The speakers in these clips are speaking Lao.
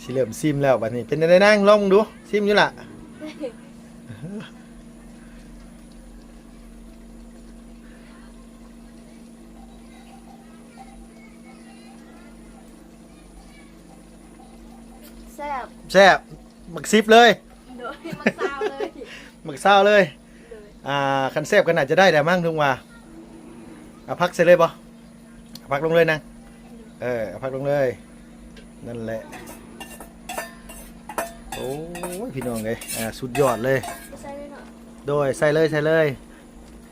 ຊິເລີ່ມຊີມແລ້ວບັດນີ້ ເປັນຈັ່ງໃດນາງ? ລອງເບິ່ງດູ ຊີມຢູ່ລະ. ແຊບ ແຊບ ໝາກສິບເລີຍ. ໂດຍ ໝາກຊາວເລີຍ ໝາກຊາວເລີຍ. ໂດຍ ອ່າ ຄັນແຊບກໍໜ້າຈະໄດ້ແຫຼະມັ້ງ ລຸງວ່າ. ເອົາຜັກໃສ່ເລີຍບໍ່? ເອົາຜັກລົງເລີຍນາງ. ເອີ ເອົາຜັກລົງເລີຍ ນັ້ນແຫຼະ. ໂອ້ຍ ພີ່ນ້ອງເອີຍ ອ່າ ສຸດຍອດເລີຍ. ໃສ່ເລີຍເນາະ. ໂດຍ ໃສ່ເລີຍ ໃສ່ເລີຍ.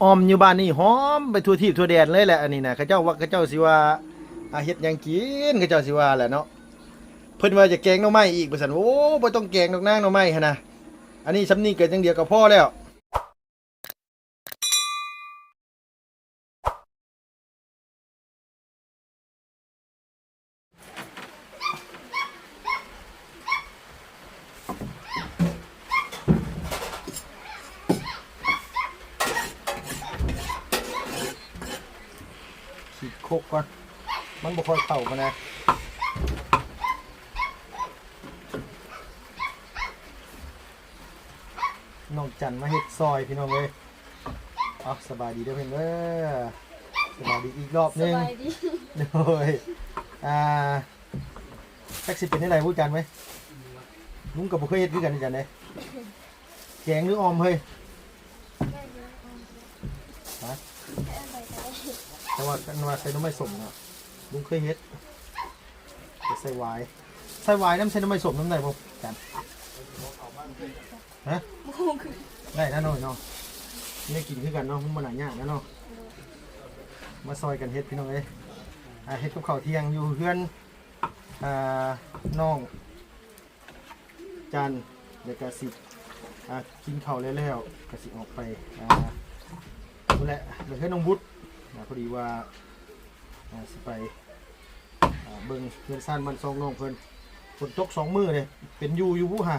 ອ່ອມຢູ່ບ້ານນີ້ຫອມໄປທົ່ວທີບທົ່ວແດນເລີຍແຫຼະ. ອັນນີ້ນະ ເຂົາເຈົ້າວ່າ ເຂົາເຈົ້າຊິວ່າ ອ່າ ເຮັດຫຍັງກິນ ເຂົາເຈົ້າຊິວ່າແຫຼະເນາະ. ເພິ່ນວ່າຈະແກງໜໍ່ໄມ້ອີກວ່າຊັ້ນ. ໂອ້ ບໍ່ຕ້ອງແກງດອກນາງ ໜໍ່ໄມ້ຫັ້ນນະ. ອັນນີ້ສ່ຳນີ້ກໍຈັ່ງດຽວກໍພໍແລ້ວ. ຂີດຄົກກ່ອນ ມັນບໍ່ຄ່ອຍເຂົ້າປານໃດ. ນ້ອງຈັນມາເຮັດຊ່ອຍ ພີ່ນ້ອງເອີຍ. ເອົາ ສະບາຍດີເດີເພິ່ນເດີ ສະບາຍດີອີກລອບໜຶ່ງ. ສະບາຍດີ. ໂດຍ ອ່າ ຈັກຊິເປັນແນວໃດບໍ່ຈັນເວີຍ ລຸງກໍບໍ່ເຄີຍເຮັດຄືກັນຈັນເດ້. ແກງຫຼືອ່ອມເຮີຍ? ຮະ? ແຕ່ວ່າຄັນວ່າໃສ່ໜໍ່ໄມ້ສົ້ມນະ ລຸງເຄີຍເຮັດ. ຈະໃສ່ຫວາຍ ໃສ່ຫວາຍນຳ ໃສ່ໜໍ່ໄມ້ສົ້ມນຳໄດ້ບໍ່ຈັນ? ຮະ? ບໍ່ຮູ້ຄື ໄດ້ນະນ້ອງເນາະ ໄດ້ກິນຄືກັນເນາະ ມັນບໍ່ໜ້າຍາກນະເນາະ. ມາຊ່ອຍກັນເຮັດ ພີ່ນ້ອງເອີຍ. ອ່າ ເຮັດກັບເຂົ້າທ່ຽງຢູ່ເຮືອນ ອ່າ ນ້ອງຈັນ ແລ້ວກະຊິ ອ່າ ກິນເຂົ້າແລ້ວໆ ກະຊິອອກໄປ ອ່າ ພຸ້ນແຫຼະ ໄປເຮືອນນ້ອງບຸດ. ອ່າ ພໍດີວ່າ ອ່າ ຊິໄປ ອ່າ ເບິ່ງເຮືອນຊານບ້ານຊ່ອງນ້ອງເພິ່ນ. ຝົນຕົກສອງມື້ເດ້ ເປັນຢູ່ຢູ່ບຸຫາ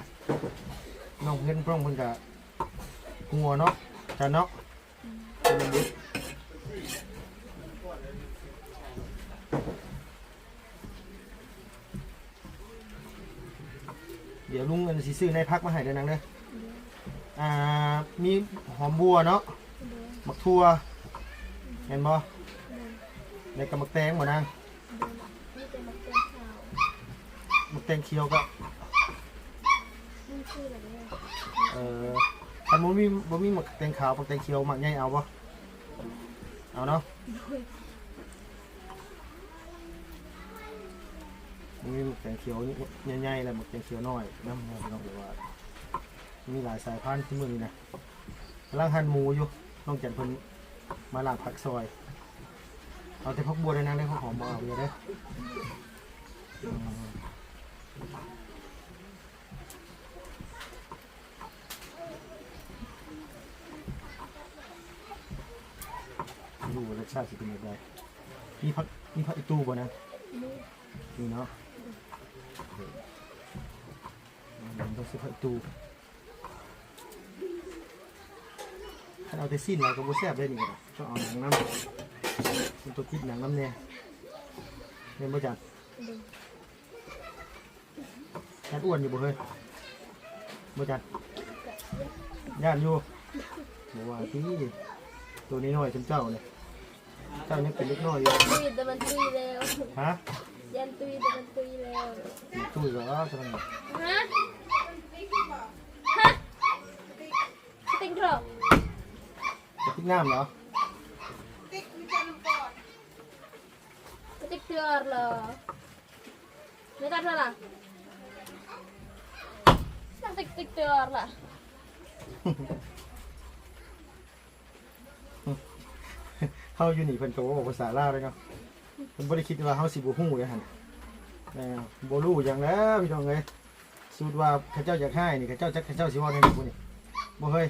ນ້ອງເຮືອນນ້ອງເພິ່ນກະຮົ່ວເນາະ ຈັນເນາະ. ດຽວລຸງອັນຊິຊື້ໃນຜັກມາໃຫ້ເດີນາງເດີ. ອ່າ ມີຫອມບົວເນາະ ໂດຍ ໝາກຖົ່ວ ໂດຍ ແມ່ນບໍ່? ໂດຍ ແລ້ວກໍໝາກແຕງບໍ່ນາງ? ໂດຍ ມີແຕ່ໝາກແຕງຂາວ ໝາກແຕງຂຽວກໍ ມັນຄືແບບນີ້ ເອີ ຄັນບໍ່ມີ ບໍ່ມີໝາກແຕງຂາວ ໝາກແຕງຂຽວ ໝາກໃຫຍ່ເອົາບໍ່? ເອົາເນາະ. ໂດຍ ມີໝາກແຕງຂຽວໃຫຍ່ໆ ແລະ ໝາກແຕງຂຽວນ້ອຍນຳເນາະ ພີ່ນ້ອງ ແຕ່ວ່າມີຫຼາຍສາຍພັນຊຸມື້ນີ້ນະ. ກຳລັງຫັ່ນໝູຢູ່ ນ້ອງຈັນເພິ່ນມາລ້າງຜັກຊ່ອຍ. ເອົາແຕ່ຜັກບົວເດີນາງເດີ ຜັກຫອມບໍ່ເອົາເດີ. ບໍ່ຮູ້ວ່າລົດຊາດຊິເປັນແບບໃດ. ມີຜັກ ມີຜັກອີ່ຕູ່ບໍ່ນະ? ມີ ມີເນາະ. ຕ້ອງຊື້ຜັກອີ່ຕູ່. ຄັນເອົາແຕ່ຊີ້ນຫຼາຍກໍບໍ່ແຊບເດ້ນີ້ກໍໄດ້ ຕ້ອງເອົາໜັງນຳ. ມັນຕ້ອງຕິດໜັງນຳແດ່ ແມ່ນບໍ່ຈັນ? ໂດຍ ຢ້ານອ້ວນຢູ່ບໍ່ເຮີ້ຍ? ບໍ່ຈັນ ຢ້ານຢູ່. ບໍ່ວ່າຕິ ໂຕນ້ອຍໆ ສ່ຳເຈົ້ານີ້ ເຈົ້າຍັງເປັນເດັກນ້ອຍຢູ່. ຕຸ້ຍ ແຕ່ມັນຕຸ້ຍແລ້ວ. ຮະ? ຢ້ານຕຸ້ຍ ແຕ່ມັນຕຸ້ຍແລ້ວ. ຕຸ້ຍກໍເອົາຊະ. ຮະ? ຮະ? ສະຕິກເກີ. ສະຕິກນ້ຳເນາະ. ສະຕິກເກີລະ. ໄດ້ຕັດແລ້ວລະ. ສະຕິກ ສະຕິກເກີລະ. ເຮົາຢູ່ນີ້ເພິ່ນກໍເວົ້າພາສາລາວເດ້ເນາະ. ເພິ່ນບໍ່ໄດ້ຄິດວ່າເຮົາຊິບໍ່ຮູ້ເດ້ຫັ້ນ. ເອີ ບໍ່ຮູ້ຫຍັງແລ້ວພີ່ນ້ອງເອີຍ. ສົມມຸດວ່າເຂົາເຈົ້າຢາກຮ້າຍນີ້ ເຂົາເຈົ້າ ຈັກເຂົາເຈົ້າຊິເວົ້າແນວໃດບຸນີ້ ບໍ່ເຮີ້ຍ?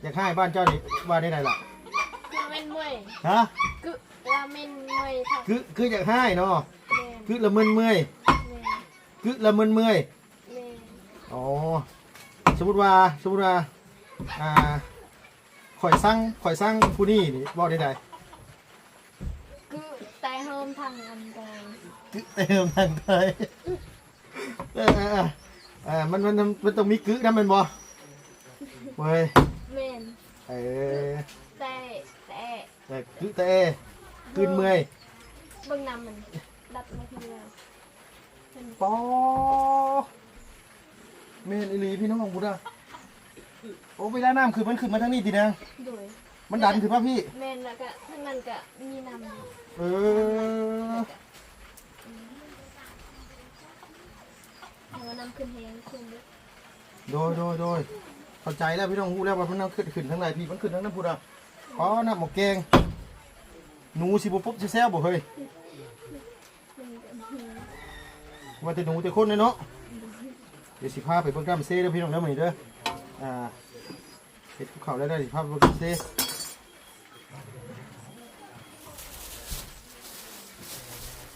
ຢາກຮ້າຍບ້ານເຈົ້ານີ້ວ່າແນວໃດລະ? ລາເມັນເມີຍ. ຮະ? ກຶລາເມັນເມີຍ. ກຶ ກຶຢາກຮ້າຍເນາະ. ແມ່ນ. ກຶລາເມິນເມີຍ. ແມ່ນ. ກຶລາເມິນເມີຍ. ແມ່ນ. ອໍ ສົມມຸດວ່າ ສົມມຸດວ່າ ອ່າ ຂ້ອຍຊັງ ຂ້ອຍຊັງຜູ້ນີ້ນີ້ເວົ້າແນວໃດ? ກຶແຕ່ເຮີມທາງອັນໃດ. ກຶແຕ່ເຮີມທາງໃດ. ເອີໆ ມັນ ມັນ ມັນຕ້ອງມີກຶນຳແມ່ນບໍ່? ເວີຍ ແມ່ນ ເອີ ແຕ່ ແຕ່ ແຕ່ກຶແຕ່ກຶນເມື່ອຍ ເບິ່ງນ້ຳມັນດັດມາເທື່ອ ປໍ ແມ່ນອີ່ຫຼີພີ່ນ້ອງພຸ້ນນະ. ໂອ້ ເວລານ້ຳຂຶ້ນ ມັນຂຶ້ນມາທາງນີ້ຕິນາງ? ໂດຍ ມັນດັນຂຶ້ນມາພີ້? ແມ່ນ ແລ້ວກະທາງນັ້ນກະມີນ້ຳ ເອີ ແຕ່ວ່ານ້ຳຂຶ້ນແຮງຂຶ້ນເດ້. ໂດຍ ໂດຍ ໂດຍ ເຂົ້າໃຈແລ້ວພີ່ນ້ອງ ຮູ້ແລ້ວວ່າມັນນ້ຳຂຶ້ນ ຂຶ້ນທາງໃດພີ້ ມັນຂຶ້ນທາງນັ້ນພຸ້ນນະ. ອໍ ນ້ຳໝາກແກງ ໜູຊິບໍ່ປົບຊິແຊວບໍ່ເຮີ້ຍ? ວ່າແຕ່ໜູແຕ່ຄົນເດ້ເນາະ. ດຽວຊິພາໄປເບິ່ງນ້ຳເຊເດີພີ່ນ້ອງເດີ ມື້ນີ້ເດີ ອ່າ ເຮັດກັບເຂົ້າແລ້ວ ດຽວຊິພາໄປເບິ່ງນ້ຳເຊ.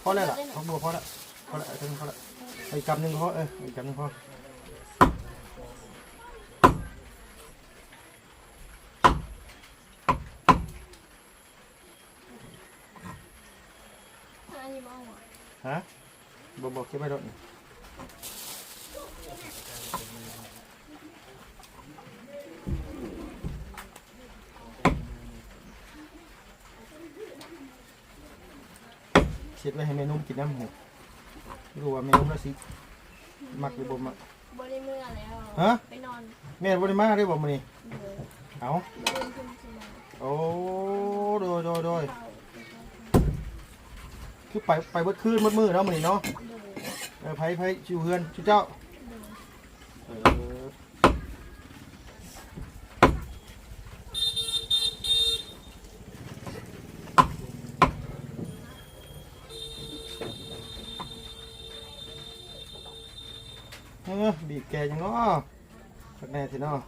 ພໍແລ້ວລະ ຜັກບົວພໍລະ ພໍລະ ເອົາເທົ່ານີ້ພໍລະ ເອົາອີກກຳໜຶ່ງກໍພໍ ເອີ ເອົາອີກກຳໜຶ່ງພໍ. ອັນນີ້ບໍ່ເອົາຫວາ? ຮະ? ບໍ່ ບໍ່ ເກັບໄວ້ໂລດນີ້. ເຮັດໄວ້ໃຫ້ແມ່ນົມກິນນຳ ບໍ່ຮູ້ວ່າແມ່ນົມລາວຊິມັກຫຼືບໍ່ມັກ. ບໍ່ໄດ້ເມືອແລ້ວ. ຮະ? ໄປນອນ. ແມ່ບໍ່ໄດ້ມາເດ້ບໍ່ມື້ນີ້? ໂດຍ. ເອົ້າ. ມື້ອື່ນເພິ່ນຊິມາ. ໂອ້ ໂດຍ ໂດຍ ໂດຍ. ຄືໄປ ໄປເບິດຄືນເບິດມື້ເນາະມື້ນີ້ເນາະ? ໂດຍ. ເອີ ໃຜ ໃຜຢູ່ເຮືອນ ຊຸເຈົ້າ? ໂດຍ. ເອີ. ເອີ ບີບແກ່ຫຍັງເນາະ ຄັກແນ່ແທ້ເນາະ.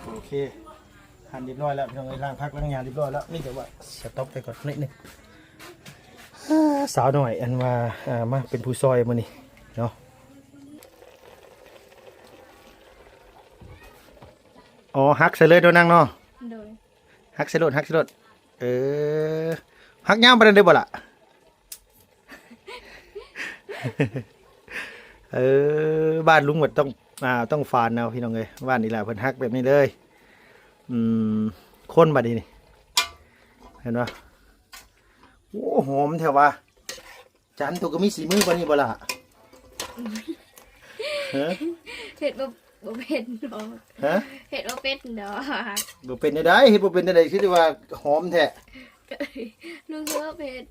ໂອເຄ ຫັນຮຽບຮ້ອຍແລ້ວພີ່ນ້ອງເອີຍ ລ້າງຜັກລ້າງຫຍັງຮຽບຮ້ອຍແລ້ວ ມີແຕ່ວ່າສະຕັອກໄປກ່ອນໜ້ອຍໜຶ່ງ. ສາວນ້ອຍ ອັນວ່າ ເອີ ມາເປັນຜູ້ຊ່ອຍມື້ນີ້ເນາະ. ອໍ ຫັກໃສ່ເລີຍເນາະນາງເນາະ. ໂດຍ. ຫັກໃສ່ໂລດ ຫັກໃສ່ໂລດ. ເອີ ຫັກຍາວປານນັ້ນເດີບໍ່ລະ? ເອີ ບ້ານລຸງບັດຕ້ອງ ອ່າ ຕ້ອງຝານເອົາພີ່ນ້ອງເອີຍ ບ້ານນີ້ລະເພິ່ນຫັກແບບນີ້ເລີຍ. ອືມ ຄົນບັດນີ້ນີ້ ເຫັນບໍ່? ໂອ້ ຫອມແທ້ວ່າ. ຈັນ ໂຕກໍມີສີມືປານນີ້ບໍ່ລະ? ຮະ? ເຮັດບໍ່ ບໍ່ເປັນດອກ. ຮະ? ເຮັດບໍ່ເປັນດອກ. ບໍ່ເປັນແນວໃດ? ເຮັດບໍ່ເປັນແນວໃດ? ຄືວ່າຫອມແທ້. ລຸງເອີເຮັດ.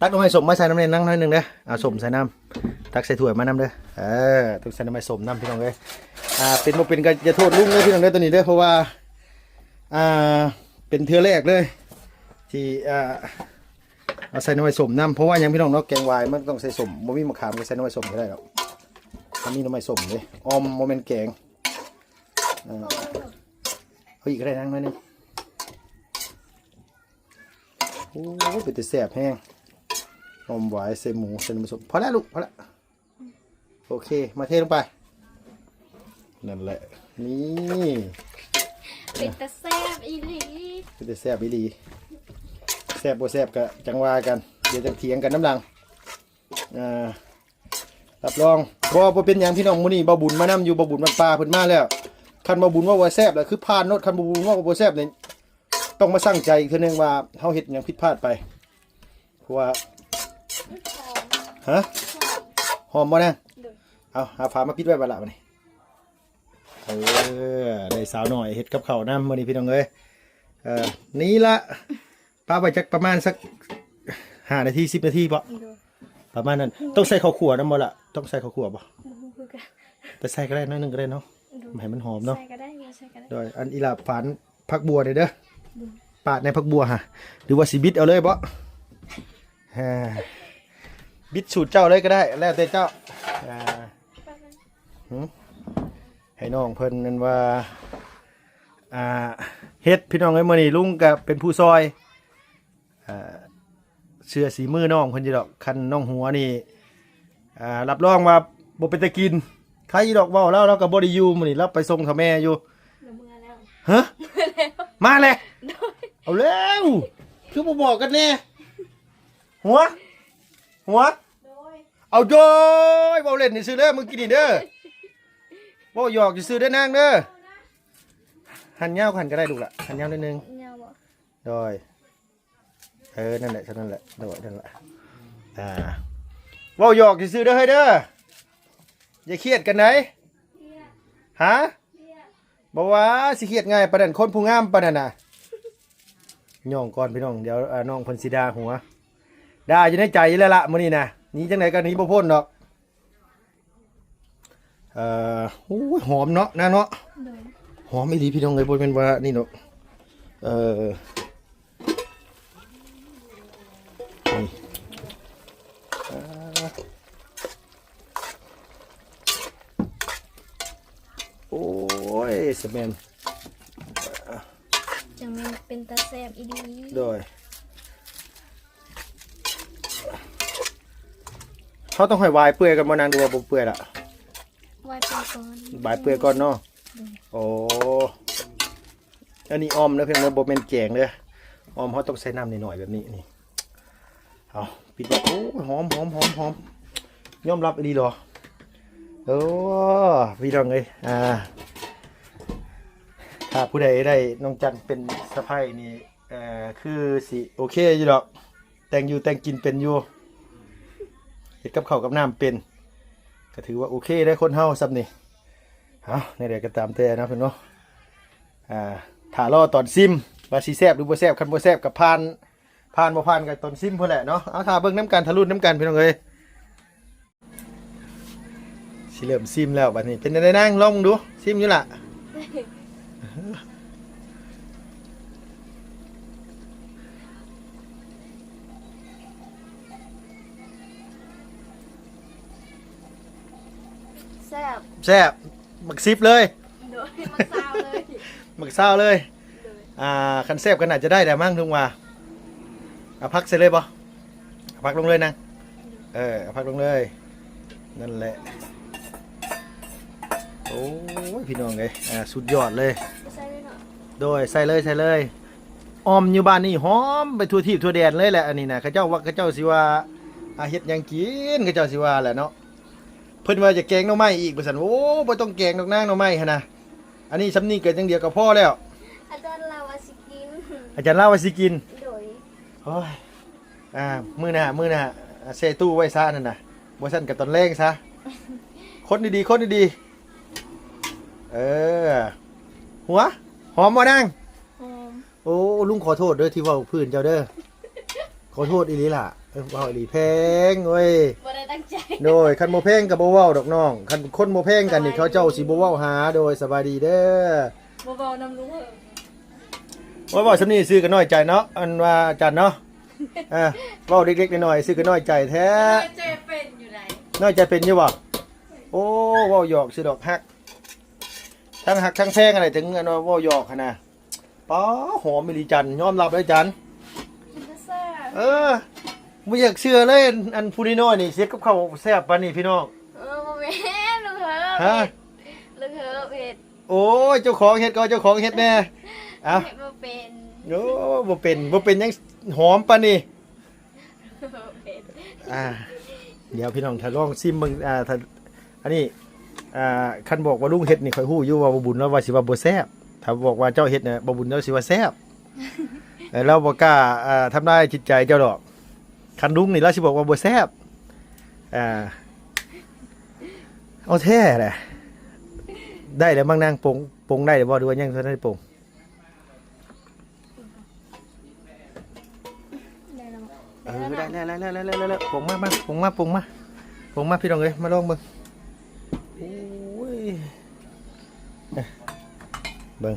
ຕັກໜໍ່ໄມ້ສົ້ມມາໃສ່ນຳແດ່ນາງໜ້ອຍໜຶ່ງເດີ. ເອົາສົ້ມໃສ່ນຳ. ຕັກໃສ່ຖ້ວຍມານຳເດີ. ເອີ ຕ້ອງໃສ່ໜໍ່ໄມ້ສົ້ມນຳພີ່ນ້ອງເອີຍ. ອ່າ ເປັນບໍ່ເປັນກໍຢ່າໂທດລຸງເດີພີ່ນ້ອງເດີ ໂຕນີ້ເດີ. ເພາະວ່າ ອ່າ ເປັນເທື່ອແລກເລີຍ ທີ່ ອ່າ ເອົາໃສ່ໜໍ່ໄມ້ສົ້ມນຳ ເພາະວ່າຫຍັງພີ່ນ້ອງເນາະ ແກງຫວາຍມັນຕ້ອງໃສ່ສົ້ມ ບໍ່ມີໝາກຂາມກໍໃສ່ໜໍ່ໄມ້ສົ້ມກໍໄດ້ດອກ. ມັນມີໜໍ່ໄມ້ສົ້ມເດ້ ອ່ອມ ບໍ່ແມ່ນແກງ. ເອີ ເອົາອີກກໍໄດ້ນາງໜ້ອຍໜຶ່ງ. ໂອ້ ເປັນຕາແຊບແຮງ ອ່ອມຫວາຍໃສ່ໝູ ໃສ່ໜໍ່ໄມ້ສົ້ມ. ພໍແລ້ວລູກ ພໍແລ້ວ. ໂອເຄ ມາເທລົງໄປ ນັ້ນແຫຼະ ນີ້ ເປັນຕາແຊບອີ່ຫຼີ ເປັນຕາແຊບອີ່ຫຼີ. ແຊບບໍ່ແຊບກະຈັ່ງວ່າກັນ ດຽວຈັ່ງຖຽງກັນນຳຫຼັງ. ອ່າ ຮັບຮອງ ບໍ່ ບໍ່ເປັນຫຍັງພີ່ນ້ອງ. ມື້ນີ້ບ່າວບຸນມານຳຢູ່ ບ່າວບຸນວັດປ່າເພິ່ນມາແລ້ວ. ຄັນບ່າວບຸນເວົ້າວ່າແຊບລະຄືຜ່ານໂລດ ຄັນບ່າວບຸນເວົ້າວ່າບໍ່ແຊບນີ້ ຕ້ອງມາຊັ່ງໃຈອີກເທື່ອໜຶ່ງວ່າເຮົາເຮັດຫຍັງຜິດພາດໄປ. ເພາະວ່າ ຮະ? ຫອມບໍ່ນາງ? ໂດຍ. ເອົາ ຫາຝາມາປິດໄວ້ບັດລະບັດນີ້. ເອີ ໄດ້ສາວນ້ອຍເຮັດກັບເຂົ້ານຳມື້ນີ້ພີ່ນ້ອງເອີຍ. ເອີ ນີ້ລະ ປະໄວ້ຈັກປະມານສັກຫ້ານາທີ ສິບນາທີບໍ? ໂດຍ. ປະມານນັ້ນ. ຕ້ອງໃສ່ເຂົ້າຂົ້ວນຳບໍ່ລະ? ຕ້ອງໃສ່ເຂົ້າຂົ້ວບໍ່? ບໍ່ຮູ້ຄືກັນ. ແຕ່ໃສ່ກໍໄດ້ ໜ້ອຍໜຶ່ງກໍໄດ້ເນາະ. ໂດຍ. ໃຫ້ມັນຫອມເນາະ. ໃສ່ກໍໄດ້ ບໍ່ໃສ່ກໍໄດ້. ໂດຍ. ອັນອີ່ຫຼ້າຝານ ຜັກບົວນີ້ເດີ ອືມ ປາດໃນຜັກບົວຫະ ຫຼືວ່າຊິບິດເອົາເລີຍບໍ? ອ່າ ບິດສູດເຈົ້າເລີຍກໍໄດ້ ແລ້ວແຕ່ເຈົ້າ. ອ່າ ຫື ໃຫ້ນ້ອງເພິ່ນນັ້ນວ່າ ອ່າ ເຮັດ ພີ່ນ້ອງເອີຍ. ມື້ນີ້ລຸງກໍເປັນຜູ້ຊ່ອຍ ອ່າ ເຊື່ອສີມືນ້ອງເພິ່ນຢູ່ດອກ. ຄັນນ້ອງຫົວນີ້ ອ່າ ຮັບຮອງວ່າບໍ່ເປັນຕາກິນ. ໃຄຢູ່ດອກ ເວົ້າລາວ ລາວກໍບໍ່ໄດ້ຢູ່ມື້ນີ້ ລາວໄປສົ່ງເຖົ້າແມ່ຢູ່. ລາວເມືອແລ້ວ. ຮະ? ເມືອແລ້ວ. ມາແລ້ວ. ໂດຍ. ເອົາແລ້ວ ຄືບໍ່ບອກກັນແດ່? ຫົວ ຫົວ. ໂດຍ. ເອົາໂດຍ ເວົ້າເລ່ນຊື່ໆເດີ ມື້ກີ້ນີ້ເດີ ເວົ້າຫຍອກຊື່ໆເດີນາງເດີ. ຫັນຍາວກວ່າຫັ້ນກໍໄດ້ລູກຫຼ້າ ຫັນຍາວໜ້ອຍໜຶ່ງ. ຍາວບໍ່? ໂດຍ. ເອີ ນັ້ນແຫຼະ ເທົ່ານັ້ນແຫຼະ ໂດຍ ນັ້ນແຫຼະ. ອ່າ ເວົ້າຫຍອກຊື່ໆເດີເຮີ້ຍເດີ ຢ່າຄຽດກັນໃດ. ຮະ? ບໍ່ວ່າຊິຄຽດງ່າຍປານນັ້ນ ຄົນຜູ້ງາມປານນັ້ນນະ. ຍ່ອງກ່ອນພີ່ນ້ອງ ດຽວ ອ່າ ນ້ອງເພິ່ນຊິດ່າຫົວ. ດ່າຢູ່ໃນໃຈຢູ່ແລ້ວລະມື້ນີ້ນະ ໜີຈັ່ງໃດກໍໜີບໍ່ພົ້ນດອກ. ເອີ ໂອ້ຍ ຫອມເນາະ ນາງເນາະ. ໂດຍ. ຫອມອີ່ຫຼີພີ່ນ້ອງເອີຍ ບໍ່ແມ່ນວ່ານີ້ດອກ. ເອີ ນີ້ ໂອ້ຍ ສະແມນ ຈັ່ງແມ່ນເປັນຕາແຊບອີ່ຫຼີ. ໂດຍ. ເຮົາຕ້ອງໃຫ້ວາຍເປື່ອຍກ່ອນບໍ່ນາງ ຫຼືວ່າບໍ່ເປື່ອຍລະ? ວາຍເປື່ອຍກ່ອນ. ວາຍເປື່ອຍກ່ອນເນາະ. ໂດຍ. ໂອ້ ອັນນີ້ອ່ອມເດີພີ່ນ້ອງເດີ ບໍ່ແມ່ນແກງເດີ. ອ່ອມເຮົາຕ້ອງໃສ່ນ້ຳໜ້ອຍໆແບບນີ້ ນີ້ ເອົາ ປິດໄວ້. ໂອ້ຍ ຫອມ ຫອມ ຫອມ ຫອມ ຍອມຮັບອີ່ຫຼີເນາະ. ໂອ້ ພີ່ນ້ອງເອີຍ ອ່າ ຖ້າຜູ້ໃດໄດ້ນ້ອງຈັນເປັນສະໃພ້ນີ້ ເອີ ຄືຊິໂອເຄຢູ່ດອກ ແຕ່ງຢູ່ແຕ່ງກິນເປັນຢູ່ ເຮັດກັບເຂົ້າກັບນ້ຳເປັນ ກໍຖືວ່າໂອເຄເດ້ ຄົນເຮົາຊ່ຳນີ້. ເອົາ ແນວໃດກໍຕາມແຕ່ເນາະ ເພິ່ນເນາະ. ອ່າ ຖ້າລໍຕອນຊິມວ່າຊິແຊບຫຼືບໍ່ແຊບ ຄັນບໍ່ແຊບກໍຜ່ານ ຜ່ານບໍ່ຜ່ານກໍຕອນຊິມພຸ້ນແຫຼະເນາະ. ເອົາ ຖ້າເບິ່ງນຳກັນ ຖ້າລຸ້ນນຳກັນ ພີ່ນ້ອງເອີຍ. ຊິເລີ່ມຊິມແລ້ວບັດນີ້ ເປັນຈັ່ງໃດນາງ ລອງເບິ່ງດູ ຊິມຢູ່ລະ. ແຊບ ແຊບ ໝາກສິບເລີຍ. ໂດຍ ໝາກຊາວເລີຍ ໝາກຊາວເລີຍ. ໂດຍ. ອ່າ ຄັນແຊບກໍໜ້າຈະໄດ້ແຫຼະມັ້ງ ລຸງວ່າ. ເອົາຜັກໃສ່ເລີຍບໍ່? ເອົາຜັກລົງເລີຍນາງ. ເອີ ເອົາຜັກລົງເລີຍ ນັ້ນແຫຼະ. ໂອ້ຍ ພີ່ນ້ອງເອີຍ ອ່າ ສຸດຍອດເລີຍ. ໃສ່ເລີຍເນາະ. ໂດຍ ໃສ່ເລີຍ ໃສ່ເລີຍ. ອ່ອມຢູ່ບ້ານນີ້ຫອມໄປທົ່ວທີບທົ່ວແດນເລີຍແຫຼະ. ອັນນີ້ນະ ເຂົາເຈົ້າວ່າ ເຂົາເຈົ້າຊິວ່າ ອ່າ ເຮັດຫຍັງກິນ ເຂົາເຈົ້າຊິວ່າແຫຼະເນາະ. ເພິ່ນວ່າຈະແກງໜໍ່ໄມ້ອີກວ່າຊັ້ນ. ໂອ້ ບໍ່ຕ້ອງແກງດອກນາງ ໜໍ່ໄມ້ຫັ້ນນະ ອັນນີ້ຊ່ຳນີ້ກໍຢ່າງດຽວກໍພໍແລ້ວ. ອາຈານລາວວ່າຊິກິນ ອາຈານລາວວ່າຊິກິນ. ໂດຍ. ໂອ້ຍ ອ່າ ມື້ໜ້າ ມື້ໜ້າ ແຊ່ຕູ້ໄວ້ຊະ ອັນນັ້ນນະ ບໍ່ຊັ້ນກໍຕອນແລງຊະ. ຄົນດີໆ ຄົນດີໆ. ເອີ ຫົວ ຫອມບໍ່ນາງ? ຫອມ. ໂອ້ ລຸງຂໍໂທດເດີທີ່ເວົ້າພື້ນເຈົ້າເດີ ຂໍໂທດອີ່ຫຼີລະ ເອີ ເວົ້າອີ່ຫຼີແພງເວີຍ. ບໍ່ໄດ້ຕັ້ງໃຈ. ໂດຍ ຄັນບໍ່ແພງກໍບໍ່ເວົ້າດອກນ້ອງ ຄັນຄົນບໍ່ແພງກັນນີ້ ສະບາຍດີ ເຂົາເຈົ້າຊິບໍ່ເວົ້າຫາ. ໂດຍ ສະບາຍດີເດີ. ບໍ່ເວົ້ານຳລຸງເອີຍ ໂອ້ຍ ເວົ້າຊ່ຳນີ້ຊື່ກໍນ້ອຍໃຈເນາະ ອັນວ່າອາຈານເນາະ. ເອີ ເວົ້າເລັກໆນ້ອຍໆຊື່ກໍນ້ອຍໃຈແທ້. ນ້ອຍໃຈເປັນຢູ່ໃດ໋ ນ້ອຍໃຈເປັນຢູ່ບໍ່? ໂອ້ ເວົ້າຫຍອກຊື່ດອກ ຮັກ ທັງຮັກທັງແພງ ອັນໃດເຖິງອັນວ່າເວົ້າຫຍອກຫັ້ນນະ. ປ້າ ຫອມອີ່ຫຼີຈັນ ຍອມຮັບເລີຍຈັນ. ກິນແຊບ. ເອີ ບໍ່ຢາກເຊື່ອເລີຍ ອັນ ອັນຜູ້ນ້ອຍໆນີ້ເຮັດກັບເຂົ້າແຊບປານນີ້ພີ່ນ້ອງ. ເອີ ບໍ່ແມ່ນ ລຸງເຮີບ. ຮະ? ເຮັດ ລຸງເຮີບເຮັດ. ໂອ້ຍ ເຈົ້າຂອງເຮັດກໍເຈົ້າຂອງເຮັດແດ່. ເອົ້າ ເຮັດບໍ່ເປັນ. ໂອ້ ບໍ່ເປັນ ບໍ່ເປັນຫຍັງຫອມປານນີ້. ບໍ່ເປັນ. ອ່າ ດຽວພີ່ນ້ອງຖ້າລອງຊິມເບິ່ງ ອ່າ ຖ້າ ອັນນີ້ ອ່າ ຄັນບອກວ່າລຸງເຮັດນີ້ ຂ້ອຍຮູ້ຢູ່ວ່າບໍ່ບຸນລາວວ່າຊິວ່າບໍ່ແຊບ. ຖ້າບອກວ່າເຈົ້າເຮັດນະ ບໍ່ບຸນລາວຊິວ່າແຊບ. ເອີ ລາວບໍ່ກ້າ ອ່າ ທຳລາຍຈິດໃຈເຈົ້າດອກ. ຄັນລຸງນີ້ລາວຊິບອກວ່າບໍ່ແຊບ. ອ່າ ເອົາແທ້ແຫຼະ. ໄດ້ແລ້ວມັ້ງນາງ ປົງ ປົງໄດ້ແລ້ວບໍ່ ຫຼືວ່າຍັງບໍ່ທັນໄດ້ປົງ? ໄດ້ແລ້ວບໍ່? ເອີ ໄດ້ແລ້ວ ໄດ້ແລ້ວ ປົງມາ ມາ ປົງມາ ປົງມາ ປົງມາ ພີ່ນ້ອງເອີຍ ມາລອງເບິ່ງ. ໂອ້ຍ ເບິ່ງ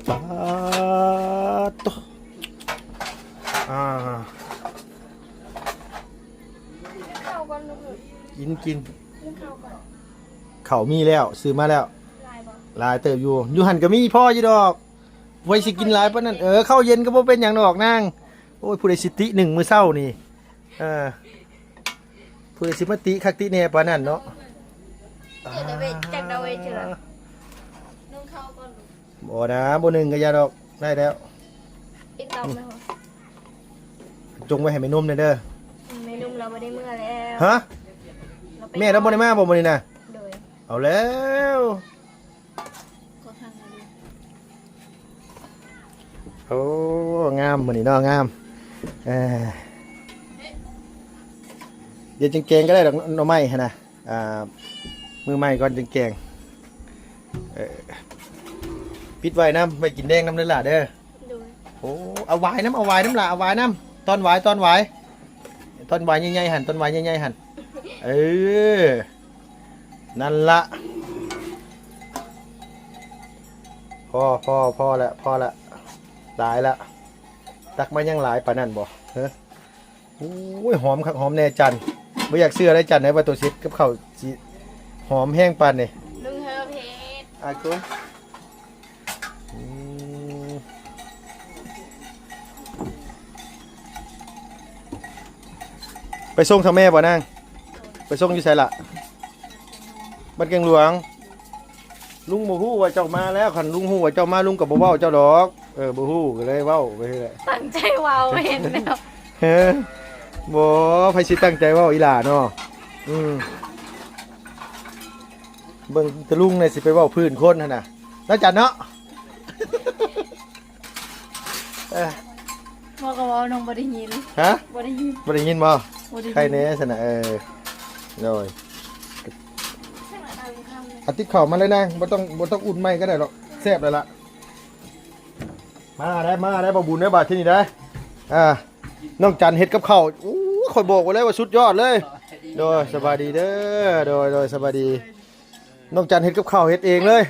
ປາດໂທ້ ອ່າ ກິນ ກິນ ກິນເຂົ້າກ່ອນ ກິນເຂົ້າກ່ອນ. ເຂົ້າມີແລ້ວ ຊື້ມາແລ້ວ ຫຼາຍບໍ່? ຫຼາຍເຕີບຢູ່ ຢູ່ຫັ້ນກໍມີພໍຢູ່ດອກ. ໄວ້ຊິກິນຫຼາຍປານນັ້ນ. ເອີ ເຂົ້າເຢັນກໍບໍ່ເປັນຫຍັງດອກນາງ. ໂອ້ຍ ຜູ້ໃດຊິຕິໜຶ່ງມື້ເຊົ້ານີ້. ເອີ ຜູ້ໃດຊິມາຕິຄັກຕິແນ່ປານນັ້ນເນາະ. ເອີ ເຈົ້າດາເວດ ຈັກດາເວດເທື່ອ. ໜຶ່ງເຂົ້າກ່ອນລູກ. ບໍ່ນະ ບໍ່ໜຶ່ງກໍຢ່າດອກ ໄດ້ແລ້ວ. ອີກຕອບແລ້ວ. ຈົງໄວ້ໃຫ້ແມ່ນົມແດ່ເດີ. ແມ່ນົມລາວບໍ່ໄດ້ເມືອແລ້ວ. ຮະ? ລາວໄປ ແມ່ລາວບໍ່ໄດ້ມາບໍ່ມື້ນີ້ນະ? ໂດຍ. ເອົາແລ້ວ. ໂອ້ ງາມມື້ນີ້ເນາະ ງາມ. ເອີ ດຽວຈັ່ງແກງກໍໄດ້ດອກ ໜໍ່ໄມ້ຫັ້ນນະ. ອ່າ ມື້ໃໝ່ກ່ອນຈຶ່ງແກງ. ເອີ ປິດໄວ້ນຳ ໄວ້ກິນແດງນຳເດີຫຼ້າເດີ. ໂດຍ. ໂອ້ ເອົາຫວາຍນຳ ເອົາຫວາຍນຳຫຼ້າ ເອົາຫວາຍນຳ. ຕອນຫວາຍ ຕອນຫວາຍ ຕອນຫວາຍໃຫຍ່ໆຫັ້ນ ຕອນຫວາຍໃຫຍ່ໆຫັ້ນ. ເອີ ນັ້ນລະ. ພໍ ພໍ ພໍລະ ພໍລະ. ຫຼາຍລະ. ຕັກມາຍັງຫຼາຍປານນັ້ນບໍ່? ເອີ. ໂອ້ຍ ຫອມຄັກຫອມແນ່ຈັນ. ບໍ່ຢາກເຊື່ອເລີຍຈັນເອີຍ ວ່າໂຕຊິເຮັດກັບເຂົ້າຊິຫອມແຮງປານນີ້. ລຸງເຮີເຮັດ. ອາໂກ ອືມ ໄປສົ່ງທາງແມ່ບໍ່ນາງ? ໄປສົ່ງຢູ່ໃສລະ? ບ້ານແກ້ງຫຼວງ. ລຸງບໍ່ຮູ້ວ່າເຈົ້າມາແລ້ວ, ຄັນລຸງຮູ້ວ່າເຈົ້າມາ ລຸງກໍບໍ່ເວົ້າເຈົ້າດອກ. ເອີ ບໍ່ຮູ້ກໍເລີຍເວົ້າໄປຫັ້ນແຫຼະ. ຕັ້ງໃຈເວົ້າ ເຫັນແລ້ວ. ເອີ ບໍ່ ໃຜຊິຕັ້ງໃຈເວົ້າອີຫຼ້າເນາະ. ອືມ ເບິ່ງແຕ່ລຸງນີ້ຊິໄປເວົ້າພື້ນຄົນຫັ້ນນະ ເນາະຈັນເນາະ. ເອີ ບໍ່ກໍເວົ້າ ນ້ອງບໍ່ໄດ້ຍິນ. ຮະ? ບໍ່ໄດ້ຍິນ. ບໍ່ໄດ້ຍິນບໍ່? ບໍ່ໄດ້ຍິນ. ໃຄແນ່ຊັ້ນນະ. ເອີ ໂດຍ. ເອົາຕິບເຂົ້າມາເລີຍນາງ ບໍ່ຕ້ອງ ບໍ່ຕ້ອງອຸ່ນໃໝ່ກໍໄດ້ດອກ ແຊບແລ້ວລະ. ມາໄດ້ ມາໄດ້ ບໍ່ບຸນໄດ້ບາດທີນີ້ໄດ້. ອ່າ ນ້ອງຈັນເຮັດກັບເຂົ້າ ໂອ້ ຂ້ອຍບອກໄວ້ເລີຍວ່າສຸດຍອດເລີຍ. ໂດຍ ສະບາຍດີເດີ. ໂດຍ ໂດຍ ສະບາຍດີ. ນ້ອງຈັນເຮັດກັບເຂົ້າ ເຮັດເອງເລີຍ.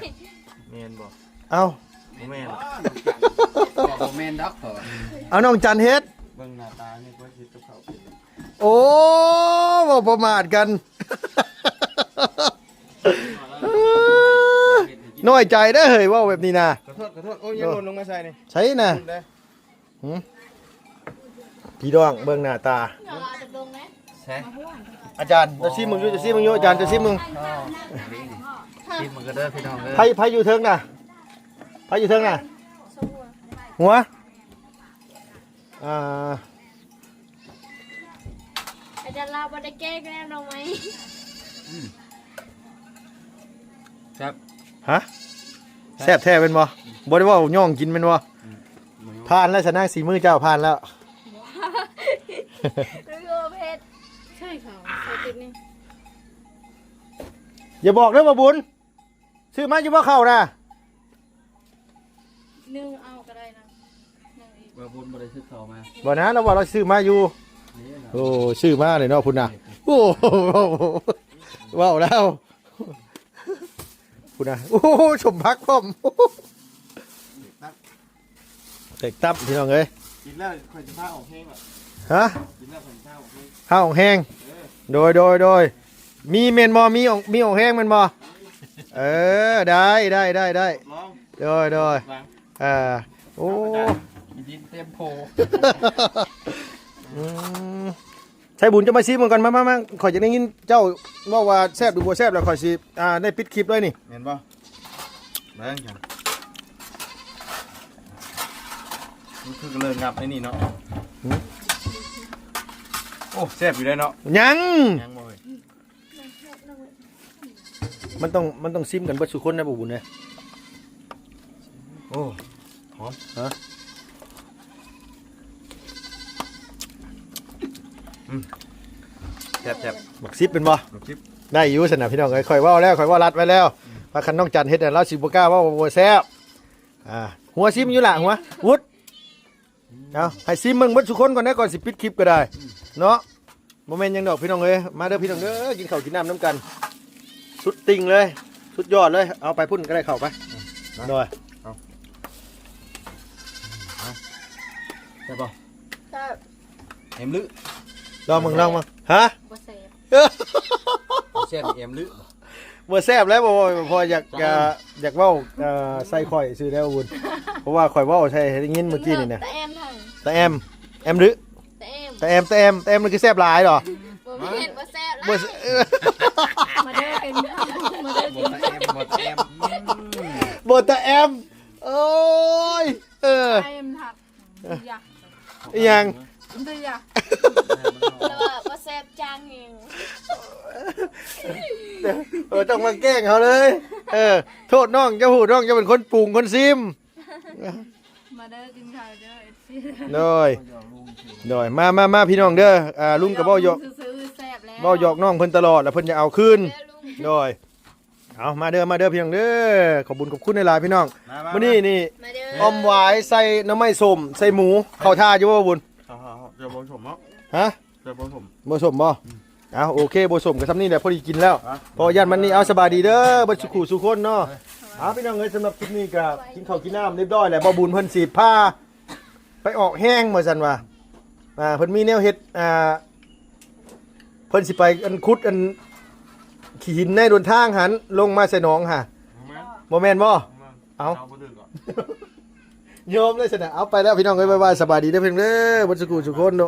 ແມ່ນບໍ່? ເອົ້າ ບໍ່ແມ່ນ ບໍ່ແມ່ນດອກ. ເອົາ ນ້ອງຈັນເຮັດ ເບິ່ງໜ້າຕານີ້ ເຮັດກັບເຂົ້າເປັນ. ໂອ້ ເວົ້າປະໝາດກັນ. ນ້ອຍໃຈເດີເຮີ້ຍ ເວົ້າແບບນີ້ນະ. ຂໍໂທດ ຂໍໂທດ. ໂອ້ຍ ຍັງ ໂອ້ ຫຼົ່ນລົງມາໃສ່ນີ້. ໃສ່ນະ. ຫືມ? ພີ່ນ້ອງເບິ່ງໜ້າຕາ. ອາຈານ ເຈົ້າຊີມເບິ່ງຢູ່ ເຈົ້າຊີມເບິ່ງຢູ່ ອາຈານ ເຈົ້າຊີມເບິ່ງ. ຊີມເບິ່ງກໍເດີພີ່ນ້ອງເດີ. ໃຜ ໃຜຢູ່ເທິງນະ? ໃຜຢູ່ເທິງນະ? ຫົວ ອ່າ ອາຈານລາວບໍ່ໄດ້ແກ້ແລ້ວນ້ອງໄມ້. ອືມ ແຊບ. ຮະ? ແຊບ ແຊບແທ້ແມ່ນບໍ່? ອືມ ບໍ່ໄດ້ເວົ້າຍ່ອງກິນແມ່ນບໍ່? ອືມ ຜ່ານແລ້ວຊະນາງ ສີມືເຈົ້າຜ່ານແລ້ວ. ຄືເຜັດ ໃຊ່ເຂົາໃສ່ຕິດນີ້. ຢ່າບອກເດີວ່າບຸນ. ຊື້ມາຢູ່ບໍ່ເຂົ້ານະ? ໜຶ່ງເອົາກໍໄດ້ນະ. ວ່າບຸນບໍ່ໄດ້ຊື້ເຂົ້າມາ. ບໍ່ນະ ລາວວ່າລາວຊື້ມາຢູ່. ນີ້ນະ. ໂອ້ ຊື້ມາເລີຍເນາະ ພຸ້ນນະ. ໂອ້ ເວົ້າແລ້ວ ພຸ້ນນະ. ໂອ້ ສົມພັກພ້ອມ. ແຕກຕັບ ພີ່ນ້ອງເອີຍ. ກິນແລ້ວຂ້ອຍຊິພາອອກແຮງ. ຮະ? ກິນແລ້ວຂ້ອຍຊິພາອອກແຮງ. ພາອອກແຮງ. ເອີ ໂດຍ ໂດຍ ໂດຍ. ມີແມ່ນບໍ່? ມີອອກ ມີອອກແຮງແມ່ນບໍ່? ເອີ ໄດ້ ໄດ້ ໄດ້ ໄດ້. ໂດຍ ໂດຍ. ເອີ ໂອ້ ກິນດິນເຕັມໂພ. ອືມ ໃຊ້ບຸນຈະມາຊີມເບິ່ງກ່ອນ. ມາ ມາ ມາ ຂ້ອຍຈະໄດ້ຍິນເຈົ້າເວົ້າວ່າແຊບຫຼືບໍ່ແຊບ ແລ້ວຂ້ອຍຊິ ອ່າ ໄດ້ປິດຄລິບເລີຍນີ້. ແມ່ນບໍ່? ເບິ່ງ ມັນຄືເລີງງັບໃນນີ້ເນາະ. ຫືມ? ໂອ້ ແຊບຢູ່ເດ້ເນາະ. ຍັງ ຍັງບໍ່ເອີຍ? ມັນຕ້ອງ ມັນຕ້ອງຊີມກັນເບິດສູ່ຄົນໄດ໋ ບໍ່ບຸນເອີຍ. ໂອ້ ຫອມ. ຮະ? ອືມ ແຊບໆ. ບັກຊິບເປັນບໍ່? ບັກຊິບ ໄດ້ຢູ່ຊັ້ນນະ ພີ່ນ້ອງເອີຍ. ຂ້ອຍເວົ້າແລ້ວ ຂ້ອຍເວົ້າລັດໄວ້ແລ້ວ ອືມ ວ່າຄັນນ້ອງຈັນເຮັດນະ ລາວຊິບໍ່ກ້າເວົ້າວ່າບໍ່ແຊບ. ອ່າ ຫົວຊີມຢູ່ລະ ຫົວ ວຸດ. ເອົາ ໃຫ້ຊີມເບິ່ງເບິດສູ່ຄົນກ່ອນເດີ ກ່ອນຊິປິດຄລິບກໍໄດ້ ອືມ ເນາະ. ບໍ່ແມ່ນຫຍັງດອກ ພີ່ນ້ອງເອີຍ. ມາເດີ ພີ່ນ້ອງເດີ ກິນເຂົ້າກິນນ້ຳນຳກັນ. ສຸດຕິ່ງເລີຍ ສຸດຍອດເລີຍ. ເອົາ ໄປພຸ້ນກໍໄດ້ ເຂົ້າໄປ. ອືມ ໂດຍ. ເອົາ ແຊບບໍ່? ແຊບ. ແອມລຶ ລອງເບິ່ງ ລອງເບິ່ງ. ຮະ? ບໍ່ແຊບ. ບໍ່ແຊບ ແອມລຶ. ບໍ່ແຊບແລ້ວ ບໍ່ ພໍຢາກ ຢາກເວົ້າ ເອີ ໃສ່ຂ້ອຍຊື່ແລ້ວບຸນ ເພາະວ່າຂ້ອຍເວົ້າໃສ່ໃຫ້ໄດ້ຍິນມື້ກີ້ນີ້ນະ. ຕາແອມ ຕາແອມ ແອມລຶ ຕາແອມ ຕາແອມ ຕາແອມ ຕາແອມນີ້ຄືແຊບຫຼາຍເນາະ. ບໍ່ແມ່ນ ບໍ່ແຊບ ບໍ່ ມາເດີກິນ ມາເດີກິນ ບໍ່ຕະແອມ ບໍ່ຕະແອມ ບໍ່ຕະແອມ ໂອ້ຍ ເອີ ໄອ້ມັນຫັກ ເອີຍະ ອີຫຍັງ ເອີຍະ ແຕ່ວ່າບໍ່ແຊບຈັ່ງຢູ່ ເອີ ຕ້ອງມາແກ້ງເຮົາເລີຍ ເອີ ໂທດນ້ອງ ເຈົ້າຮູ້ ນ້ອງເຈົ້າເປັນຄົນປຸງຄົນຊີມ ມາເດີກິນເຂົ້າເດີ ເອັຟຊີ ໂດຍ ໂດຍ ມາ ມາ ມາ ພີ່ນ້ອງເດີ ອ່າ ລຸງກໍເວົ້າຫຍອກ ຊື່ໆ ແຊບແລ້ວ ເວົ້າຫຍອກນ້ອງເພິ່ນຕະຫຼອດ ແລ້ວເພິ່ນຈະເອົາຄືນ ເດີລຸງ ໂດຍ ເອົາ ມາເດີ ມາເດີ ພີ່ນ້ອງເດີ ຂອບບຸນຂອບຄຸນຫຼາຍໆ ພີ່ນ້ອງ ມາ ມາ ມື້ນີ້ນີ້ ມາເດີ ອອມຫວາຍໃສ່ໜໍ່ໄມ້ສົ້ມ ໃສ່ໝູ ເຂົ້າທ່າຢູ່ບໍ່ ບຸນ? ເຂົ້າ ເຂົ້າ ເຈົ້າບໍ່ສົ້ມເນາະ ຮະ? ເຈົ້າບໍ່ສົ້ມ ບໍ່ສົ້ມບໍ່? ອືມ ເອົາ ໂອເຄ ບໍ່ສົ້ມກໍຊ່ຳນີ້ແຫຼະ ພໍດີກິນແລ້ວ ຮະ? ເພາະວ່າຢ້ານມັນນີ້ ເອົາ ສະບາຍດີເດີ ເບິດສູ່ຄູ່ສູ່ຄົນເນາະ ເອົາ ພີ່ນ້ອງເອີຍ ສຳລັບຄລິບນີ້ກໍກິນເຂົ້າກິນນ້ຳຮຽບຮ້ອຍແລ້ວ ບໍ່ບຸນເພິ່ນຊິພາ ໄປອອກແຮງວ່າຊັ້ນວ່າ ອ່າ ເພິ່ນມີແນວເຮັດ ອ່າ ເພິ່ນຊິໄປອັນຂຸດອັນຂີ້ຫີນໃນຫົນທາງຫັ້ນ ລົງມາໃສ່ໜອງຫາ ບໍ່ແມ່ນ ບໍ່ແມ່ນບໍ່? ບໍ່ແມ່ນ ເອົ້າ ເອົາບໍ່ຖືກກໍ ຍອມເລີຍຊັ້ນນະ ເອົາ ໄປແລ້ວພີ່ນ້ອງເອີຍ ບາຍບາຍ ສະບາຍດີເດີພີ່ນ້ອງເດີ ເບິດສູ່ຄູ່ສູ່ຄົນເນາະ.